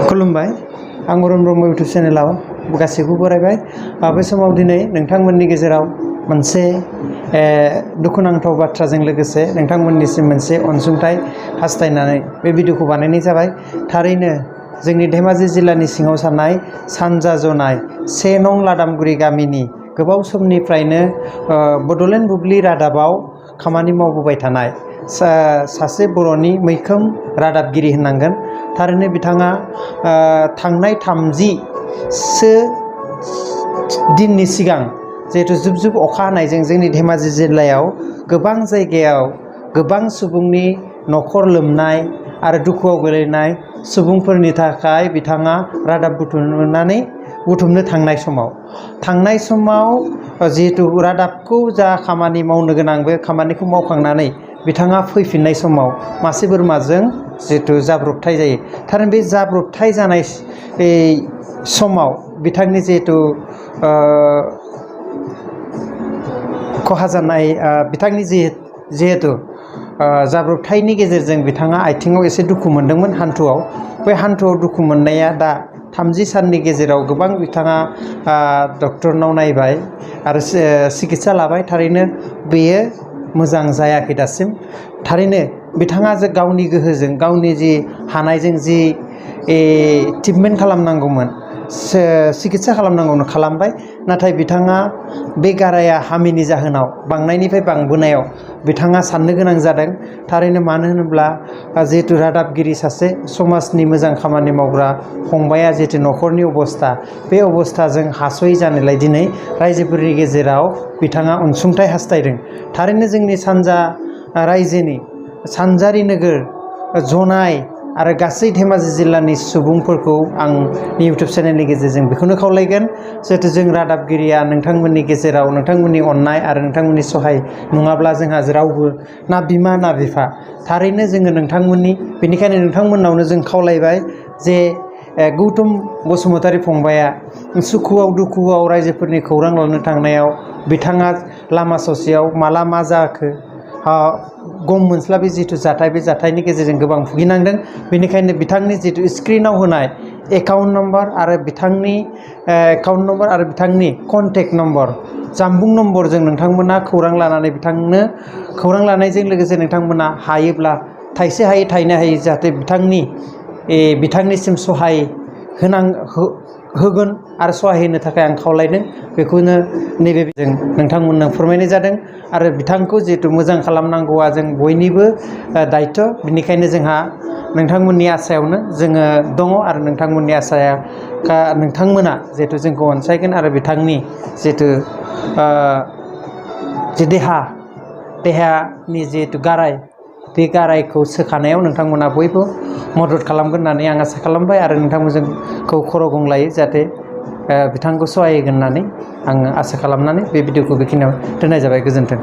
खुलुमबाय आं अरुण ब्रह्म इउटुब चेनेलाव गासैखौबो बरायबाय। बे समाव दिनै नोंथांमोननि गेजेराव मोनसे दुखुनांथाव बाथ्राजों लोगोसे नोंथांमोननिसिम मोनसे अनसुंथाइ हास्थायनानै बे भिडिअखौ बानायनाय जाबाय। थारैनो जोंनि धेमाजि जिल्लानि सिङाव थानाय सानजा जनाय 1 नं लादामगुरि गामिनि गोबाव समनिफ्रायनो बड'लेण्ड बुब्लि रादाबाव खामानि मावबोबाय थानाय सासे बर'नि मैखोम रादाबगिरि होननांगोन। थारैनो बिथाङा थांनाय 30सो दिननि सिगां जिहेतु जुब जुब अखा हानायजों जोंनि धेमाजि जिल्लायाव गोबां जायगायाव गोबां सुबुंनि न'खर लोमनाय आरो दुखुआव गोलैनाय सुबुंफोरनि थाखाय बिथाङा रादाब बुथुमनो थांनाय समाव जिहेतु रादाबखौ जा खामानि मावनो गोनां बे खामानिखौ मावखांनानै बिथाङा फैफिननाय समाव मासे बोरमाजों जिहेतु जाब्रबथाय जायो। थारैनो बे जाब्रबथाय जानाय समाव बिथांनि जिहेतु खहा जानाय बिथांनि जिहेतु जाब्रबथायनि गेजेरजों बिथाङा आथिङाव एसे दुखु मोनदोंमोन, हान्थुआव। बे हान्थुआव दुखु मोननाया दा 30 साननि गेजेराव गोबां बिथाङा डक्टरनाव नायबाय आरो सिकित्सा लाबाय। थारैनो बेयो मोजां जायाखै दासिम। थारैनो बिथाङा जे गावनि गोहोजों गावनि जि हानायजों जि ट्रिटमेन्ट खालामनांगौमोन, सिकित्सा खालामनांगौमोन खालामबाय। नाथाय बिथाङा बे गाराया हामिनि जाहोनाव बांनायनिफ्राय बांबोनायाव बिथाङा साननो गोनां जादों। थारैनो मानो होनोब्ला जिहेतु रादाबगिरि सासे समाजनि मोजां खामानि मावग्रा फंबाया जिहेतु न'खरनि अबस्था, बे अबस्थाजों हास'यै जानायलाय दिनै रायजोफोरनि गेजेराव बिथाङा अनसुंथाइ हास्थायदों। थारैनो जोंनि सानजा रायजोनि सानजारि नोगोर जनाय आरो गासै धेमाजि जिल्लानि सुबुंफोरखौ आं इउटुब चेनेलनि गेजेरजों बेखौनो खावलायगोन, जिहेतु जों रादाबगिरिया नोंथांमोननि गेजेराव नोंथांमोननि अननाय आरो नोंथांमोननि सहाय नङाब्ला जोंहा रावबो ना बिमा ना बिफा। थारैनो जोङो बेनिखायनो नोंथांमोननावनो जों खावलायबाय जे गौतम बसुमतारी फंबाया सुखुआव दुखुआव रायजोफोरनि खौरां लानो थांनायाव बिथाङा लामा ससेयाव माला मा जाखो गम मोनस्लाबै जिथु जाथाय, बे जाथायनि गेजेरजों गोबां भुगिनांदों। बेनिखायनो बिथांनि जिथु स्क्रिनाव होनाय एकाउन्ट नम्बर आरो बिथांनि कन्टेक्ट नम्बर, जानबुं नम्बरजों नोंथांमोना खौरां लानानै बिथांनो खौरां लानायजों लोगोसे नोंथांमोना हायोब्ला थाइसे हायै थाइनै हायै जाहाथे बिथांनिसिम सहाय होगोन आरो सहाय होनो थाखाय आं खावलायदों। बेखौनो नैबे जों नोंथांमोननो फोरमायनाय जादों। आरो बिथांखौ जिहेतु मोजां खालामनांगौआ जों बयनिबो दायित्व। बेनिखायनो जोंहा नोंथांमोननि आसायावनो जोङो दङ आरो नोंथांमोननि आसाया नोंथांमोना जिहेतु जोंखौ अनसायगोन आरो बिथांनि जिहेतु देहानि जिहेतु गाराय, बे गारायखौ सोखानायाव नोंथांमोना बयबो मदद खालामगोन होननानै आं आसा खालामबाय आरो नोंथांमोनखौ खर' गंलायो जाहाथे बिथांखौ सहाय होगोन होननानै आङो आसा खालामनानै बे भिडिअखौ बेखिनियाव दोननाय जाबाय। गोजोन्थों।